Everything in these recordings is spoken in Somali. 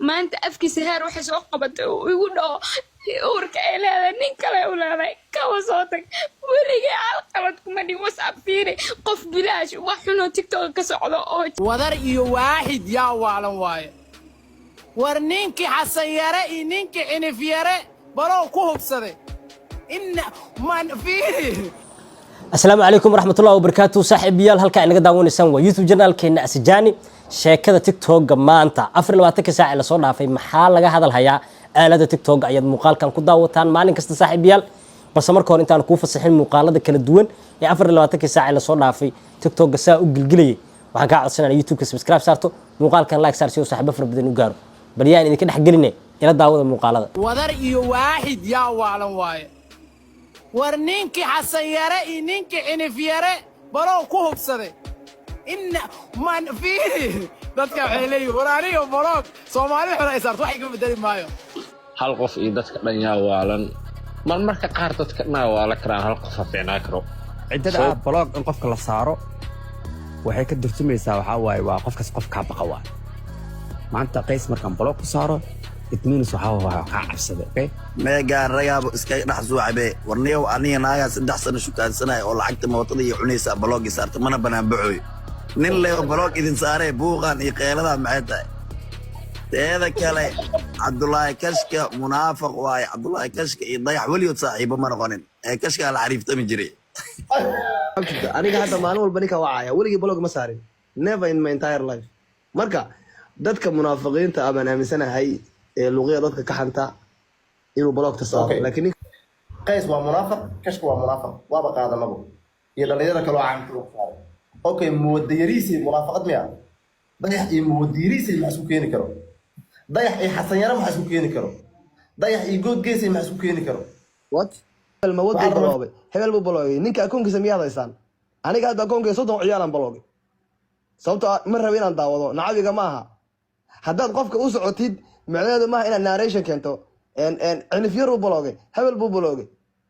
Maanta afkiisa heer waxay soo qabatay uu igu dhaho uurka ay leedahay nin kale u leedahay. Kawa soo tag, weligay hal qalad kuma dhig. WhatsApp fiiri, qof bilaash wax xunoo TikTok ka socdo oo Wadar iyo waaxid yaa waalan waaye. War ninkii Xasan Yare iyo ninkii Xinif Yare balow ku hubsaday inna man fiiri. Asalaamu calaykum waraxmatullahi wabarakaatu, saaxiibayaal. Halkaa inaga daawanaysaan waa YouTube channelkeena Asjaani. Sheekada TikToka maanta, 24-ka saac ee lasoo dhaafay, maxaa laga hadal hayaa aalada TikTok ayaad muuqaalkan ku daawataan maalin kasta, saaxiibayaal. Balse marka hore, intaan kuu fasixin muuqaalada kala duwan ee 24-ka saac ee lasoo dhaafay TikToka saa u gilgilayay, waxaan kaa codsanaya YouTube-ka subscribe saarto, muuqaalkan like saar si uu saaxiibo fara badan u gaaro. Bal yaan idinka dhex geline, ila daawada muuqaalada. Wadar iyo waaxid yaa waalan waaye. War ninkii Xasan Yare iyo ninkii Xinif Yare balow ku hubsaday inna man fiiri. Dadka waxay leeyihin, war aniga block Soomaali xuna ay saarto wax iga bedeli maayo. Hal qof iyo dadka dhan yaa waalan? Marmarka qaar dadka dhanaa waala karaan, hal qof ha fiicnaa karo. Ciddada ah block in qofka la saaro waxay ka durtumaysaa, waxaa waaye, waa qofkaas qof kaa baqa. Waay maanta Qays markaan block ku saaro, it means waxaa waa kaa cabsaday, okay? Meegaan ragaaba iskaga dhex suucabe. Warniyow, aniga naagaa 3 sano shukaansanaya oo lacagta mootada iyo cunaysa block-gii saarta, mana banaan baxooyo. Nin leo block idin saaree, buuqan iyo qeeladaa maxay tahay? Teeda kale, Cabdulaahi Kashka munaafaq waaye. Cabdulaahi Kashka iyo Dayax weligood saaxiibo ma noqonin, ee Kashkaa la xariiftami jiray. Aniga hadda maalin walba ninka wacaya, weligii block ma saarin, never in my entire life. Marka dadka munaafiqiinta ah baan aaminsanahay ee luqyada dadka ka xanta inuu block-ta saaro. Laakiin Qays waa munaafaq, Kashka waa munaafaq, waaba qaadanabo iyo dhalinyarada kaloo caanka loo saaray. Okay, muwadayariisay munaafaqad miya? Dayax iyo muwadayariisay maxaa isku keeni karo? Dayax iyo Xasan Yare maxaa isku keeni karo? Dayax iyo Good Geesay maxaa isku keeni karo? What? Hebel ma waduu block-gay? Hebel buu block-gay. Ninka akoonkiisa miyaad haysaan? Aniga hadda akoonkayga 30 ciyaalaan block-gay, sababtoo ah ma rabo inaan daawado. Nacabiga ma aha. Haddaad qofka u socotid, micnaheedu maaha inaad narration keento. Cinifyar buu block-gay, hebel buu block-gay.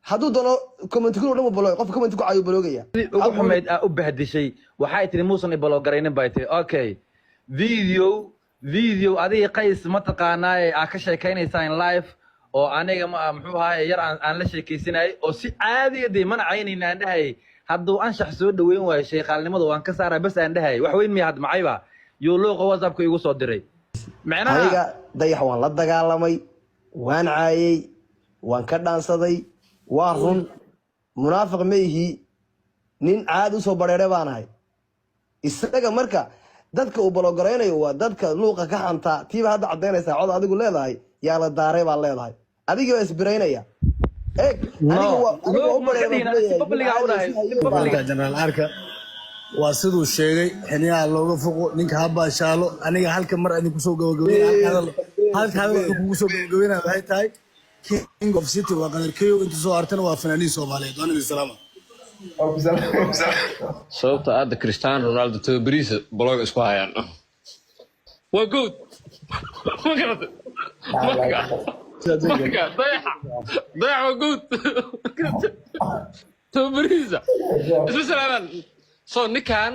Hadduu doono comment ku dhan buu block-gay. Qofka comment ku caayu block-gaya. Ugu xumayd aa u bahdishay, waxay tiri muusan i block garaynin bay tiri. Okay, video adiga Qays mataqaanaaye aa ka sheekaynaysaan live oo aniga ma muxuu ahaye yar aan la sheekaysanayay oo si caadiya dee mana caynayna aan dhahayay, hadduu anshax soo dhaweyn waayo sheekaalnimada waan ka saaraa bas aan dhahayay. Wax weyn miya had macayba yuu luuqa WhatsAppka igu soo diray macnaha. Aniga Dayax waan la dagaalamay, waan caayay, waan ka dhaansaday, waa run. Munaafiq ma ihi, nin caadi usoo bareeray baanahay. Isaga marka dadka uu block garaynayo waa dadka luuqa ka xantaa. Tiiba hadda caddaynaysaa cod adigu leedahay yaa la daaray baad leedahay. Adigii baa isbiraynaya. Eeg, aniga waa aniga waa u bareeray baan ku leeyahay, nin caadi isu hayo baan. Jenaraal Arka waa siduu sheegay, xiniyaha looga foqo ninka ha baashaalo. Aniga halka mar idinku soo gabagabeynaya, halka hadal wuxuu kugu soo gabagabeynaya waxay tahay King of City waa Qadarkeyo, inta soo hartana waa fanaaniin Soomaaliyeed. Waan idin salaama. Sababta hadda Cristiano Ronaldo tababariisa block isku hayaan waa good, ma garatay? Marka Dayax waa good, tababarihiisa isma salaamaan. So ninkan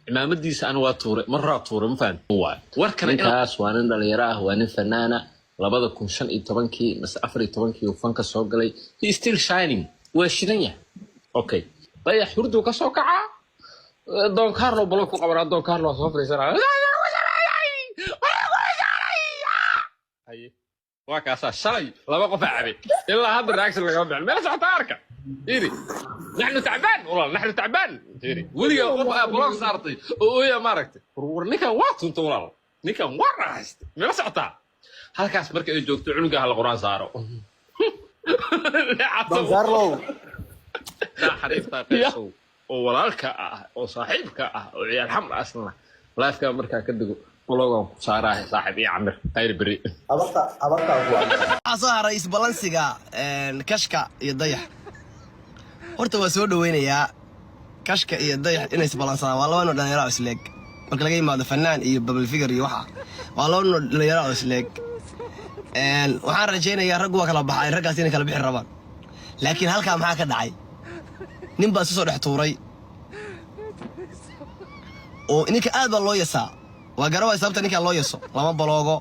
cimaamadiisa ani waa tuuray, maraa tuuray, ma fahan waay warkana. Ninkaas waa nin dhalinyaro ah, waa nin fanaana. 2015-kii mase 14-kii uu fanka soo galay. He is still shining, waa shidan yahay. Okay, Dayax hurduu ka soo kacaa, Don Carlo block ku qabanaa. Don Carlo waa soo fadhiisanaa. Haye, waa kaasaa shalay laba qof aa cabay, ilaa hadda reaction lagama bixin. Meel socota arka iri, naxnu tacbaan walaal, naxnu tacbaan iri. Weligaa qof aa block saartay oo ooya maaragtay? War ninkan waa tunta walaal, ninkan waa raaxaystay. Meel socotaa halkaas marka ay joogto, cunuga hala Quraan saaro. Don Carlo. Xariiftaa Qeysow oo walaalka ah oo saaxiibka ah oo ciyaal xamar asna live-ka markaa ka dego, block-gan ku saaraahay saaxiib iyo camir khayr beri. Abarta abarta ku Waxaa soo haray isbalansiga Kashka iyo Dayax. Horta waa soo dhaweynayaa Kashka iyo Dayax inay isbalansadaan. Waa laba nin oo dhalinyaro oo isleeg. Marka laga yimaado fanaan iyo public figure iyo waxa, waa laba nin oo dhalinyaro oo isleeg. Waxaan rajaynayaa raggu waa kala baxay, raggaas inay kala bixi rabaan. Laakiin halkaa maxaa ka dhacay? Nin baa isu soo dhex tuuray oo ninka aad baa loo yasaa. Waa garaway sababta ninkaa loo yaso. Lama block-go.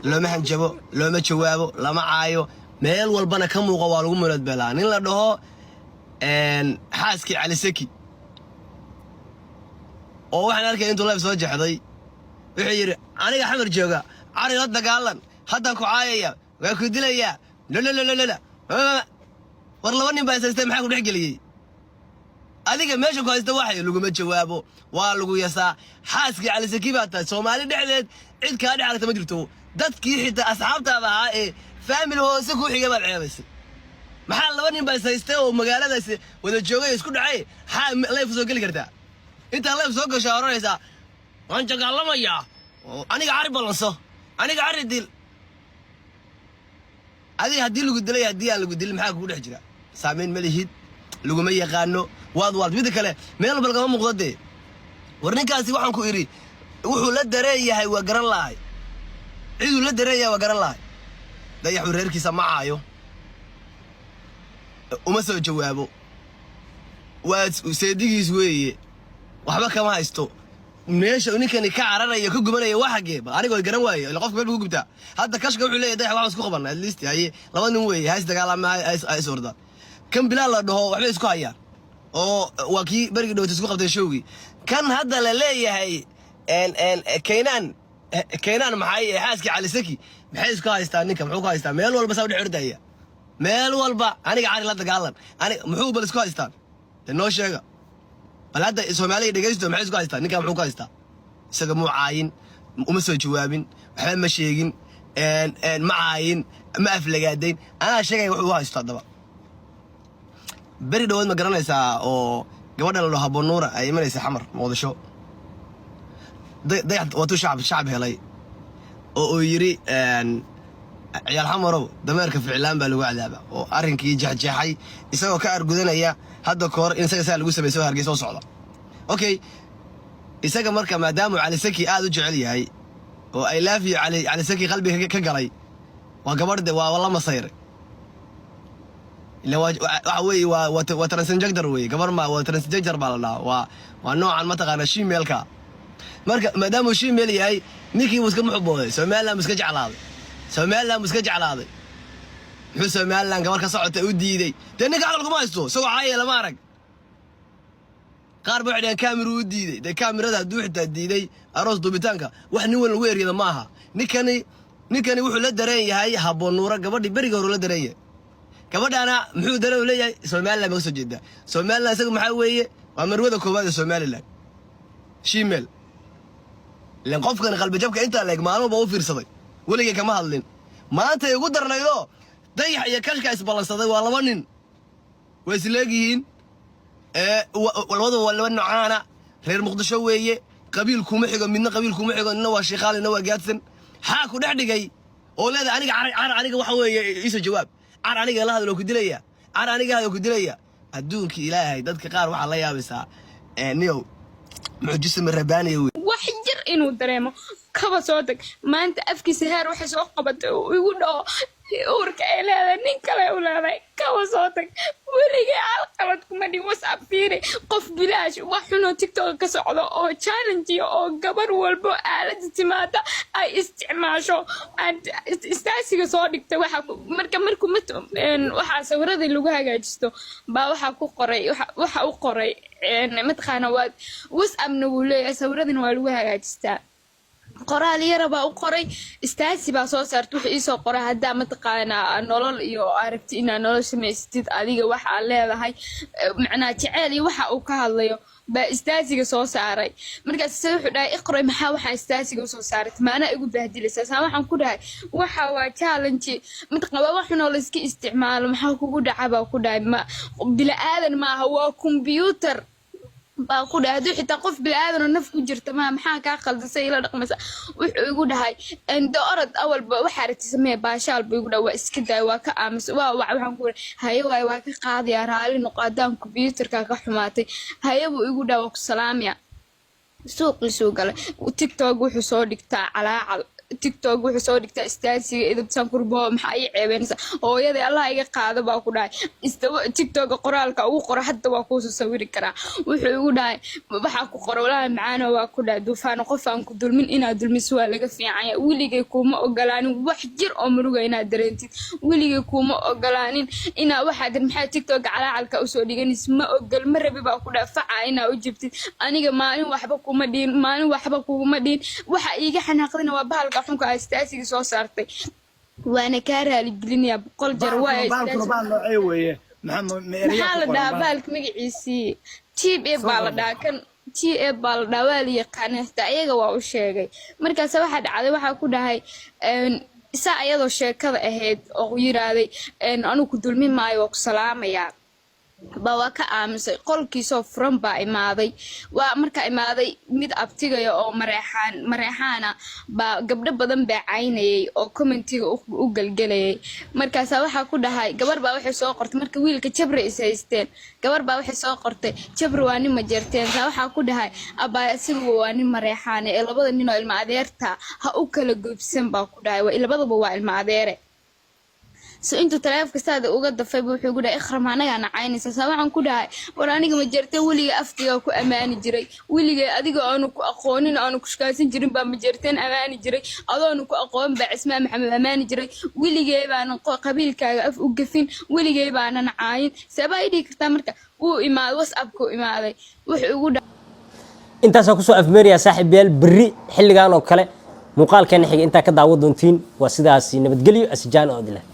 Looma hanjabo, looma jawaabo, lama caayo. Meel walbana ka muuqa, waa lagu muladbeelaa. Nin la dhaho xaaskii Cali Saki oo waxaan arkay intuu live soo jexday, wuxuu yidhi: "Aniga Xamar jooga, cari la dagaalan, haddaan ku caayaya, waa ku dilayaa." Lololololola, war laba nin baa is haystay, maxaa ku dhex geliyey adiga? Meesha ku haysta waxay laguma jawaabo, waa lagu yasaa. Xaaskii Cali Saki baa tahay. Soomaali dhexdeed cid kaa dhex aragta ma jirto. Dadkii xitaa asxaabtaada ahaa ee family hoose ku xiga baad ceebaysay. Maxaa laba nin baa is haystay oo magaaladaas wada joogay isku dhacay, xaa live soo geli kartaa? Intaa live soo gashaa odhanaysaa: "Waan dagaalamayaa oo aniga cari ballanso, aniga cari dil." Adiga haddii lagu dilay, haddii aan lagu dilin, maxaa kugu dhex jira? Saamayn ma lihid, laguma yaqaano, waad waad. Midda kale, meel walba lagama muuqdo dee. War ninkaasi, waxaan ku idhi, wuxuu la dareen yahay waa garan lahay. Ciduu la dareen yahay waa garan lahay. Dayaxuu reerkiisa ma caayo, uma soo jawaabo, waa seedigiis weeye, waxba kama haysto. Meesha ninkani ka cararaya, ka gubanaya, waa xaggee? Ba aniga way garan waaye. Ila qofka meel buu ku gubtaa. Hadda Kashka wuxuu leeyahay Dayax waxaan isku qabana. At least haye, laba nin weeye, ha is dagaalama, ha is ordaan. Kan Bilaal la dhaho waxbay isku hayaan oo waa kii berigii dhawata isku qabtay showgii. Kan hadda la leeyahay Keynaan, Keynaan maxay, xaaskii Cali Saki, maxay isku haystaa? Ninka muxuu ku haystaa? Meel walba saa u dhex ordaya, meel walba aniga cari la dagaalan, aniga muxuu bal isku haystaan? Dee noo sheega bal hadda, Soomaaliya dhegaysto. Maxay isku haystaan? Ninkan muxuu ku haystaa? Isaga muu caayin, uma soo jawaabin, waxba ma sheegin, ma caayin, ma aflagaadayn. Anaa sheegaya wuxuu u haysto. Haddaba beri dhawood, ma garanaysaa oo gabadha la dhaho Habonuura ay imanaysa Xamar, Muqdisho? Dayax watuu shacab helay oo uu yidhi: "Ciyaal Xamarow, dameerka ficlaan baa lagu cadaaba," oo arrinkii jeexjeexay, isagoo ka argudanaya hadda kahor in isaga saa lagu sameysay oo Hargeysa oo socda. Okay, isaga marka maadaamuu Cali Saki aad u jecel yahay oo I love you Cali, Cali Saki qalbiga ka galay, waa gabadh de, waa la masayray. Ila waxa weeye waa transgender weeye, gabar ma, waa transgender baa la dhahaa. Waa noocan mataqaana shemale-ka. Marka maadaamuu shemale yahay, ninkii buu iska muxubooday, Somaliland buu iska jeclaaday, Somaliland buu iska jeclaaday. Muxuu Somaliland gabar ka socota u diiday? Dee ninka caqal kuma haysto, isagoo caaya lama arag. Qaar ba waxay dhaheen kaamiruu u diiday. Dee kaamirada hadduu xitaa diiday, aroos duubitaanka wax nin weyn lagu eryada ma aha. Ninkani wuxuu la dareen yahay Habonuura, gabadhii beriga hore la dareen yahay. Gabadhaana muxuu dareen u leeyahay? Somaliland ba ka soo jeedaa. Somaliland isaga maxaa weeye? Waa marwada koowaad ee Somaliland, shemale. Ilan qofkan qalbijabka intaa leeg maalmo ba u fiirsaday, weligay kama hadlin. Maantay ugu darnaydoo Dayax iyo Kashka isballansaday. Waa laba nin, way isleegyihiin, labaduba waa laba nocaana, reer Muqdisho weeye. Qabiil kuma xigo midna, qabiil kuma xigo. Nina waa Shiikhaal, nina waa Gaadsan. Xaa ku dhex dhigay oo leedahay aniga car car, aniga waxa weeye iisoo jawaab, car aniga la hadlo ku dilaya, car aniga hadlo ku dilaya? Adduunka Ilaahay, dadka qaar waxaa la yaabaysaa niyow mucjisami rabaaniya wey. Wax yar inuu dareemo kaba soo tag. Maanta afkiisa heer waxay soo qabatay uu igu dhaho uurka ay leedahay nin kale u leedahay. Kaba soo tag, weligay hal qalad kuma dhigin. WhatsApp fiiri, qof bilaash wax xunoo TikTok ka socdo oo challenge oo gabar walbo aalada timaada ay isticmaasho aad istaasiga soo dhigtay. Waxa marka markuu waxaa sawiradii lagu hagaajisto baa waxaa ku qoray, waxa u qoray mataqaana, waa WhatsAppna wuu leeyahay, sawiradina waa lagu hagaajistaa. Qoraal yara baa u qoray, istaasi baa soo saarta. Wuxuu iisoo qoray: "Haddaa mataqaanaa nolol iyo aragti inaad nolol samaysatid, adiga waxa aad leedahay macnaa jeceel iyo waxa uu ka hadlayo baa istaasiga soo saaray." Markaas se wuxuu dhahay: "Iqroy, maxaa waxaa istaasiga usoo saaray? Maanaa igu bahdilaysaa?" Saa waxaan ku dhahay: "Waxa waa challenge, mataqaa, waa wax xunoo layska isticmaalo. Maxaa kugu dhaca?" Baa ku dhahay. Ma bila aadan maaha, waa computer baa ku dhahay. Hadduu xitaa qof bilaadan oo naf ku jirta maa, maxaa kaa khaldasay ila dhaqmaysa? Wuxuu igu dhahay: "Ende orod, awalba waxaa rabti samee, baashaal." Buu igu dhahay. Waa iska daay, waa ka aamus. Waa wac, waxaan ku dhahay: "Haye waay, waa ka qaadayaa, raali noqo haddaan computerka ka xumaatay." "Haye," buu igu dhahay, "waa ku salaamaya." Suuqiisuu galay. TikTok wuxuu soo dhigtaa calaacal. TikTok wuxuu soo dhigtaa istaasiga idabsan kurbo. Maxaa ii ceebeynaysa? Hooyaday Allah iga qaado baa ku dhahay. Istaba TikToka qoraalka ugu qoro hadda waa kuusoo sawiri karaa. Wuxuu igu dhahay, waxaa ku qoro, walaahi macaano waa ku dhahay, Duufaano, qof aan ku dulmin inaad dulmiso waa laga fiicanya. Weligay kuuma ogolaanin wax jir oo muruga inaad dareentid. Weligay kuuma ogolaanin inaa waxaad maxaa TikTok calaacalka usoo dhiganaysa. Ma ogol, ma rabi baa ku dhahay faca inaa u jibtid. Aniga maalin waxba kuma dhihin, maalin waxba kuguma dhihin. Waxa iiga xanaaqdina waa bahalka xunka ah istaasiga soo saartay, waana kaa raaligelinayaa 100 jeer. Waa Bahalkuna bahal noocee weeye? Maxaa ma ereyaa Maxaa ku la qoran dhahaa bahalka? Bahalka magaciisii t a baa la dhahaa, kan t a baa la dhahaa, waa la yaqaana xitaa, iyaga waa u sheegay. Markaas waxaa dhacday, waxaa ku dhahay saa ayadoo sheekada ahayd oo yiraahday, anigu ku dulmi maayo, waa ku salaamayaa baa waa ka aamusay. Qolkiisoo furan baa imaaday. Waa markaa imaaday, mid abtigaya oo Mareexaan, Mareexaana baa gabdho badan baa caynayay oo commentiga u gelgelayay. Markaasaa waxaa ku dhahay, gabar baa waxay soo qortay, marka wiilka Jabre is haysteen, gabar baa waxay soo qortay, "Jabre waa nin Majeerteen." Saa waxaa ku dhahay, "Abaa, isagu waa nin Mareexaane ee labada nin oo ilma adeerta ha u kala goybsan," baa ku dhahay. Labadaba waa ilma adeere. So intuu taleefonka saada uga dafay buu wuxuu igu dhahay, "Ikhram, anagaa nacaynaysa." Saa waxaan ku dhahay, "War aniga Majeerteen weliga afkiga ku ammaani jiray. Weligay adiga aanu ku aqoonin, aanu ku shukaansan jirin baa Majeerteen ammaani jiray. Adoonu ku aqoon baa Cismaan Maxamed ammaani jiray. Weligay baanan qabiilkaaga af u gafin, weligay baanan caayin. Seebaa ii dhigi kartaa?" Marka wuu imaaday, WhatsAppku imaaday, wuxuu igu dhahay Intaasaan kusoo afmeerayaa, saaxiibayaal. Berri xilligan oo kale muuqaalkeena xiga intaa ka daawo doontiin. Waa sidaasi, nabadgelyo. Asijaan oo idin leh.